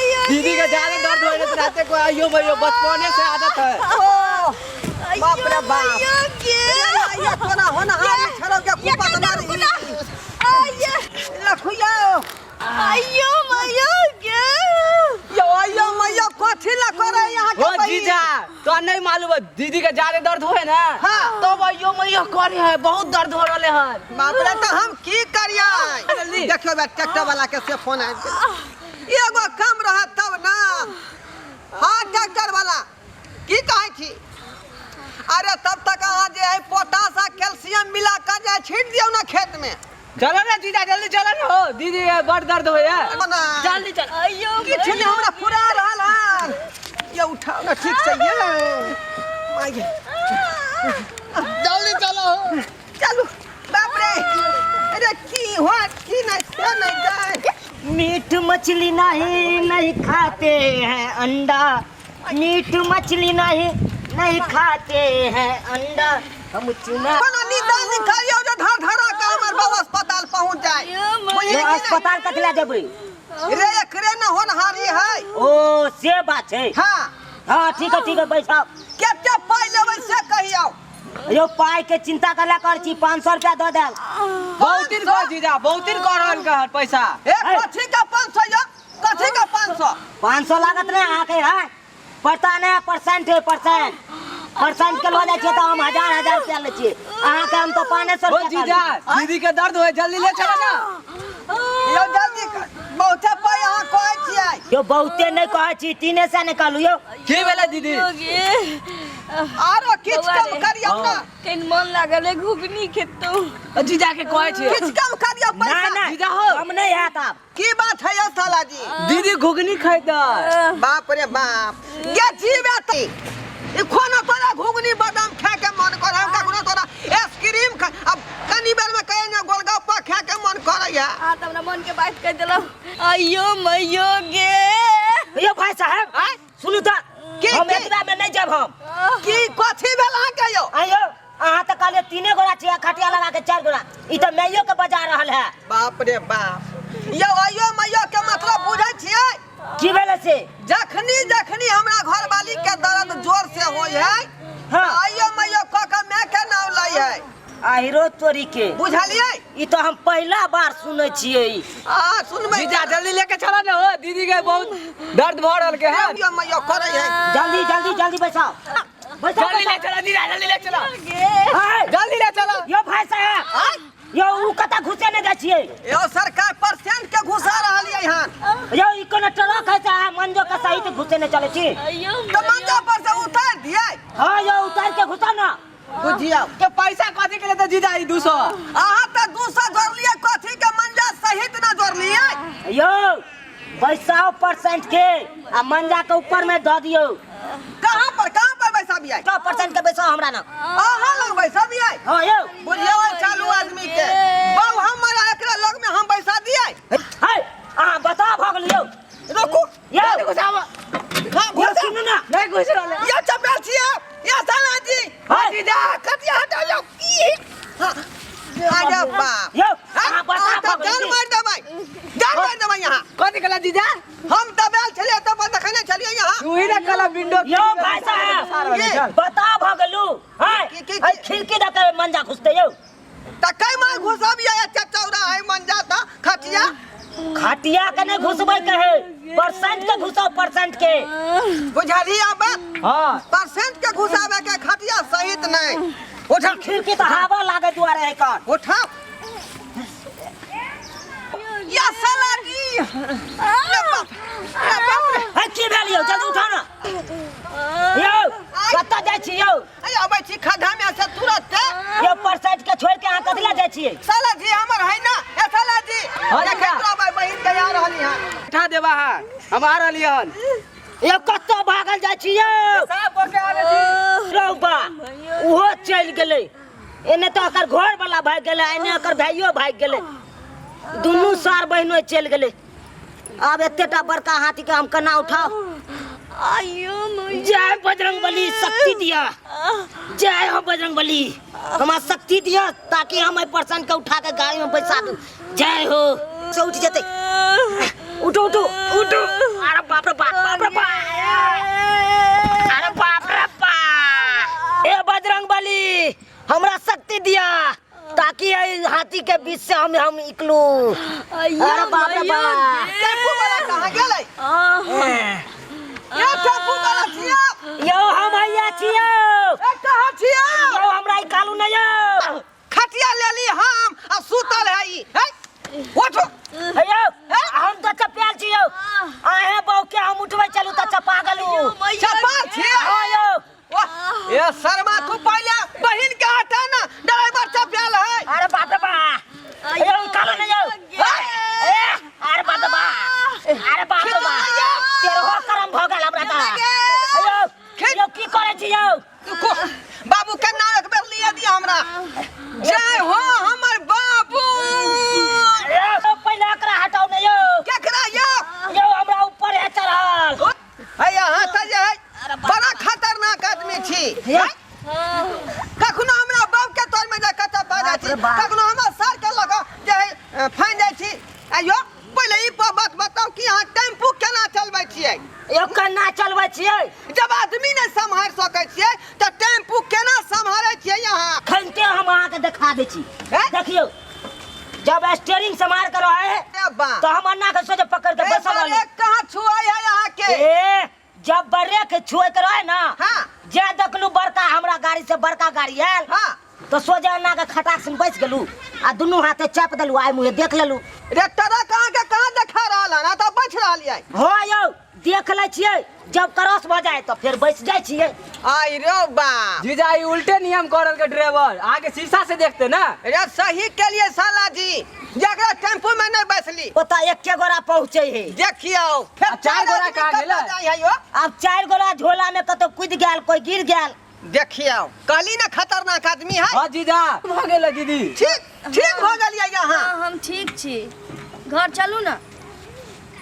दीदी का ज्यादा दर्द हो रहा है को आइयो भैया बचपने से आदत है। ओ बाप रे बाप, ये कोना होना हारी छलो के कुपा बना रही लखुया। आइयो मैया गे। यो आइयो मैया, कथी ला करे यहाँ के ओ बहिन? जीजा तो नहीं मालूम है दीदी का ज्यादा दर्द हो है ना। हाँ। तो आइयो मैया करे है, बहुत दर्द हो रहा है। बाप रे, तो हम की करिए? जल्दी। देखियो बा, ट्रैक्टर वाला के से फोन आबि गेल। एगो कम रहत तब ना। हाँ ट्रैक्टर वाला, की कहै छी? अरे तब तक अहाँ जे है पोटास आ कैल्शियम मिला कऽ जे छीट दियौ ना खेत में। चलो ना जीजा, जल्दी चलो ना हो दीदी के बड़ दर्द हो है। ना। जल्दी चलो। आइयो। किछु नहि हमरा फुरा रहल हन। ये उठाओ ना ठीक से, ये माय। जल्दी चलो। चलू। बाप रे, अरे की हो की नहीं से नहीं जाए। मीट मछली नहीं नहीं खाते हैं अंडा, मीट मछली नहीं नहीं खाते हैं अंडा, हम चुना कोनो निदान निकालियौ जे धर धरा के हमर बाबू अस्पताल पहुंच जाए। बुझली यो कि नहि? अस्पताल कथी ला जेबै? रे एकरे न होनहारी है। ओ से बात है। हाँ। हाँ ठीक है, ठीक है, बैठाओ। कते पाइ लेबै से कहियौ। यो पाई के चिंता करला कर छी, 500 रुपया दऽ देब। बहुत दिन कह जीजा, बहुत दिन कह रहल का पैसा। ए कथी का 500 यौ? कथी का 500? 500 लागत नहीं अहाँके है, पता नहीं परसेंट है, परसेंट परसेंट के लऽ जाइ छियै तऽ हम हजार हजार रुपया लै छियै, अहाँके हम तऽ 500 ओ रुपया जीजा कहली। दीदी के दर्द हो, जल्दी ले चलो ना। यौ जल्दी कर, बहुते पाइ अहाँ कहै छियै। यौ बहुते नहि कहै छी, 300 नहि कहलू यौ। की भेलै दीदी? आरो किछु बौआ कम रे। करियौ ना। कनि मन लागल है घुघनी खेतौ। जीजा के कहै छियै किछु कम करियौ नहि पैसा। नहि जीजा हो। कम नहि हैत आब। की बात है यौ साला जी? दीदी घुघनी खैतै। बाप रे बाप, गे जीवे त ई खाना तोरा घुघनी बादाम खाए के मन करे, हम कखनो तोरा आइसक्रीम खा, अब कनी बेर में कहे ने गोलगप्पा खाए के मन करे है। आ त हमरा मन के बात कह देलौ। आइयो मैयो गे। यौ भाई साहेब सुनू तऽ, की, हम की? एतबा में नहि जायब हम। की कथी भेल अहाँके यौ? आइयो अहाँ तऽ कहलियै तीने गोरा छियै, खटिया लगा के चारि गोरा, ई तऽ माइयो के बजा रहल है। बाप रे बाप, यौ आइयो मैयो के मतलब बुझै छियै? की भेलै से? जखनी जखनी हमरा घरवाली के दर्द जोर से होय है, हाँ। आइयो मैयो कह के माय के नाम लै है। आहिरो तोरी के। बुझलियै? ई तऽ हम पहिला बार सुनै छियै ई। आ सुनबै। जीजा जल्दी लेके चलो ना हो दीदी के बहुत दर्द भऽ रहल के है। आइयो मैयो करै है। जल्दी जल्दी जल्दी बैसाओ, बैसाओ। जल्दी ले चलो जीजा, जल्दी ले चलो। हाय। जल्दी ले चलो। यौ भाई साहेब यौ, उ कतऽ घुसे नहि जाइ छियै? यौ सरकार परसेंट के घुसा रहलियै हन। यौ ई कोनो ट्रक है से अहाँ मंजो के सहित घुसे नहि चलै छी? आइयो। तऽ मंजा पर से उतारि दियै? हाँ यौ उतारि के घुसा ना। बुझियौ तो पैसा कथी के लेते जीजा ई 200? अहाँ तऽ 200 जोड़लियै, कथी के मंजा सहित ना जोड़लियै? यौ बैसाओ परसेंट के आ मंजा के ऊपर में दऽ दियौ। कहाँ पर, कहाँ पर बैसाबियै? 100% के बैसाओ हमरा ना। अहाँ लग बैसाबियै? हाँ यौ। बुझियौ ओहि चालू आदमी के बाबू, हमरा एकरा लग में हम बैसा दियै? है अहाँ बता भऽ गेल यौ। रुकू। यौ घुसाबो। हाँ यौ घुसा। सुनू ना। नहीं घुस रहल है। यौ चपेल छियै या साला जी। हाँ। जीजा कतिया हटा जाओ की। हाँ अरे बाप। यौ हाँ, अहाँ बता अहाँ भऽ तऽ जान गेल। मारि देबै, जान मारि देबै यहाँ। कथी कहला जीजा? हम दबायल छलियै तब पर देखने छलियै यहाँ। तू ही ना कहला विंडो। यौ भाई साहब बता भऽ गेलू। है की- है खिड़की दऽ के मंजा घुसतै यौ। तऽ कै मार घुसबियै? एते चौड़ा है मंजा तऽ खटिया। खटिया के नहीं घुसबै के है, परसेंट के घुसाओ, परसेंट के। बुझलियै अब? हाँ। परसेंट के घुसाबे के, खटिया सहित नहीं। उठा। खिड़की तऽ हवा लागे दुआरे है कर। उठा या साला जी। रे बाप रे, बाप रे। है की भेल यौ? जल्दी उठा ना यौ, कतऽ जाइ छी यौ? अरे अबै छी खड्डा में से तुरंत। यौ परसेंट के छोड़ के अहाँ कथी ला जाइ छियै? साला जी हमर है ना। ए साला जी। हाँ, देखै जीजा। तोरा भाई बहिन के आ रहली हन। उठा देबा है, हम आ रहली हन। यौ कतऽ भागल जाइ छी यौ? साफ कऽ के आबै छी। रौ बा, ओहो चलि गेलै। एने तऽ ओकर घर वाला भागि गेलै, एने ओकर भाइयो भागि गेलै, दुनू सार बहिनो चलि गेलै। आब एतेटा बड़का हाथी के हम केना उठाउ? आइयो मैया। जय बजरंग बली, शक्ति दिया। जय हो बजरंग बली, हमरा शक्ति दिया ताकि हम एहि पर्सन के उठा के गाड़ी में बैसा दू। जय हो। से उठ जेतै। उठो उठो उठो। अरे बाप। खेती के बीच से हम हम निकलू। अरे बाप रे बाप। टेम्पू वाला कहाँ गेलै? ये टेम्पू वाला छियै? यौ हम हैया छियौ। ए कहाँ छियै? यौ हमरा ई कालू नहि यौ। खटिया लेली हम आ सुतल है ई। है उठो। हे यौ हम तऽ चपायल छी यौ। अहें बहू के हम उठबै चलू तऽ चपा गेलू। चपाल छियै? हाँ यौ। वाह, ए शर्मा तू पहले बहिन के हटा ना, ड्राइवर चपायल है। अरे बाप रे बा। यौ ई कालू नहि यौ। ए अरे बाप रे बा। अरे बाप रे बा। तेरहो करम भऽ गेल हमरा तऽ। यौ यौ की करै छी यौ? को बाबू के नाम एक बेर लिया दिया हमरा। जय हो हमर बाबू। यौ पहिले एकरा हटाउ ने यौ। केकरा यौ? यौ हमरा ऊपर है चढ़ल। है यहाँ तऽ जे है बड़ा खतरनाक आदमी छी। यौ कखनो हमरा बाप के तोर में जा कतऽ पा जाइ छी, कखनो हमरा सर के लग जे है फाइन जाइ छी। आइयो पहिले ई बात बताउ कि अहाँ टेम्पू केना चलबै छियै? यौ केना चलबै छियै? जब आदमी नहि सम्हारि सकै छियै तऽ टेम्पू केना सम्हारै छियै अहाँ? खनते हम अहाँके देखा दै छी। देखियौ जब स्टेरिंग सम्हार के रहे तो हम अन्ना के सोझे पकड़ के बैसल रहलहुँ। कहाँ छुआई है अहाँके? ए जब ब्रेक छुए के रहे ना, हाँ। जे देखलू बड़का हमरा गाड़ी से बड़का गाड़ी आयल, हाँ। तो सोझे अन्ना के खटाक से बैस गेलू आ दुनू हाथे चाप देलू, आइ मुँहे देख लेलू। रे ट्रक अहाँके कहाँ देखा रहल है ना तऽ बचि रहल ये। हाँ यौ देख लै छियै, जब क्रॉस भऽ जाए तो फिर बैस जाइ छियै। आई रे बा। जीजा ई उल्टे नियम कर रहल के ड्राइवर, आगे शीशा से देखते ना। रे सही के लिए साला जी, जकरा टेम्पू में नहीं बैसली ओतऽ एके गोरा पहुँचे है। देखियौ फिर आ चारि गोरा आदमी कहाँ कतऽ गेलै? जाइ है यौ? आब चारि गोरा झोला में कतौ कूदि गेल, कोई गिर गेल। देखियौ कहली ना खतरनाक आदमी है। हाँ जीजा भऽ गेलै दीदी। ठीक ठीक भऽ गेलियै यहाँ। हाँ, हम ठीक छी, घर चलू ना।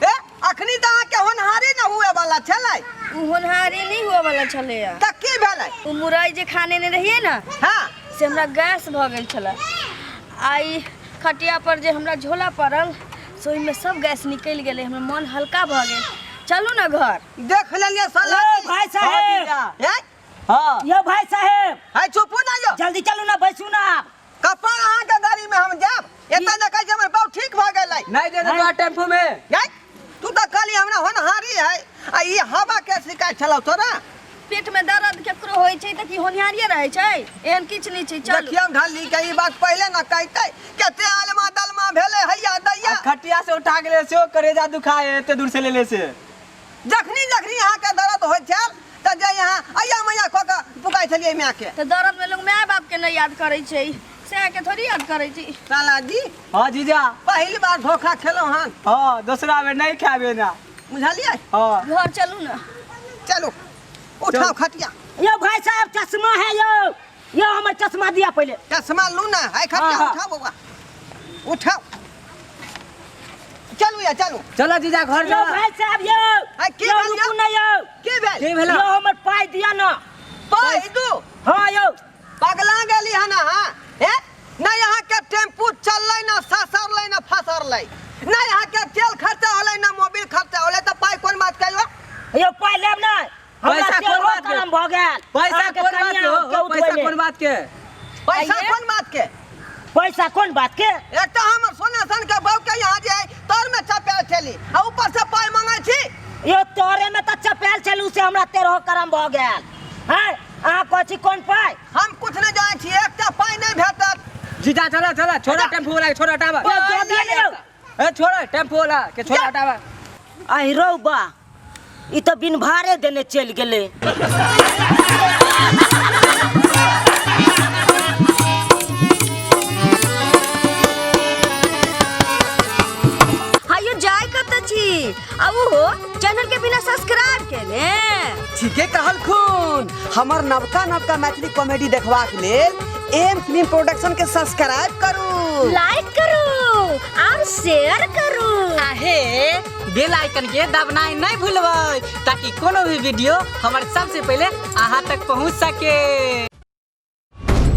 ए अखनी तऽ अहाँके होनहारी न हुए वाला छलै। उ होनहारी नहीं हुए वाला छलै। तऽ की भेलै? उ मुरई जे खाने ने रहियै ना, हाँ। से हमरा गैस भऽ गेल छलै। आई खटिया पर जे हमरा झोला पड़ल से ओहिमे सब गैस निकलि गेलै, हमरा मन हल्का भऽ गेल। चलू ना घर। देख लेलियै साला। यौ भाई साहेब। हाँ, ए? हाँ। यौ भाई साहेब। है चुपू ना यौ। जल्दी चलू ना, बैसू ना। कपार अहाँके गाड़ी में हम जायब, एतऽ देखै छी हमर बाप ठीक भऽ गेलै। नहीं दे तोरा टेम्पू में। नहीं, तू तऽ कहली हमरा होनहारी है आ ई हवा के शिकायत छलौ तोरा। पेट में दर्द केकरो होइ छै तऽ की होनहारिये रहै छै? एहन किछु नहि छै। चलू। देखियौ ढल्ली के ई बात पहिले न कहतै, कते आलमा दलमा भेलै हैया दैया। खटिया से उठा गेलै सेहो करेजा दुखाए एते दूर से लेले से। जखनी जखनी अहाँके दर्द होइ छल तऽ जे यहाँ अइया मैया कऽ के पुकाइ छलियै मायके। तऽ दर्द में लोग my बाप के नहीं याद करै छै, सएह के थोड़ी याद करै छै। साला जी। हाँ जीजा। पहिल बार धोखा खेलहुँ हन। हाँ दोसरा बेर नहीं खाबे ना। बुझलियै? हाँ। घर चलू ना। चलू उठाओ खटिया। यौ भाई साहब चश्मा है यौ, यौ हमर चश्मा दिया पहिले। चश्मा लू ना, है खटिया। हाँ, हाँ। उठाओ बौआ उठाओ, चलू या चलू। चलो जीजा घर यौ चलो। भाई साहब यौ। है, की यौ, भेल यौ? रुकू ना यौ। की भेल? की भेल? यौ हमर पाइ दिया ना। पाइ दू? हाँ यौ। पगला गेली हन अहाँ? हे ना यहाँ के टेम्पू चललै ना ससरलै ना फसरलै, ना यहाँ के तेल खर्चा होलै ना मोबिल खर्चा होलै, तऽ पाइ कोन बात कहियो? यौ पाइ लेब ना। हमरा पैसा कोन तेरहो बात के? करम भऽ गेल। पैसा अहाँके कोन बात कनिया के हो? के पैसा उठबैमे। कोन बात के? पैसा आइए। कोन बात के? पैसा कोन बात के? एक तऽ हमर सोना सन के बहू के यहाँ जे है तर में चपेल छली आ ऊपर से पाइ मंगै छी। यौ तोरे में तऽ चपेल छलू से हमरा तेरहो करम भऽ गेल। हैं अहाँ कहै छी कोन पाइ? हम कुछ नहि जानै छी, एकटा पाइ नहि भेटत। जीजा चला चला, छोड़ा टेम्पू वाला के, छोड़ा हटावा। यौ, दऽ दिअ ने यौ। ए छोड़ा टेम्पू वाला के, छोड़ा हटावा। आहि रौ बा, ई तऽ बिन भाड़े देने चलि गेलै। हाँ यो जाय कतऽ छी? आ ओहो चैनल के बिना सब्सक्राइब केने। ठीके कहलखुन, हमर नवका नवका मैथिली कॉमेडी देखबाक लेल एम फिल्म प्रोडक्शन के सब्सक्राइब करू, लाइक करू और शेयर करू। आहे बेल आइकन के दबनाइ नहीं भूलबै ताकि कोनो भी वीडियो हमर सबसे पहले अहाँ तक पहुँच सके।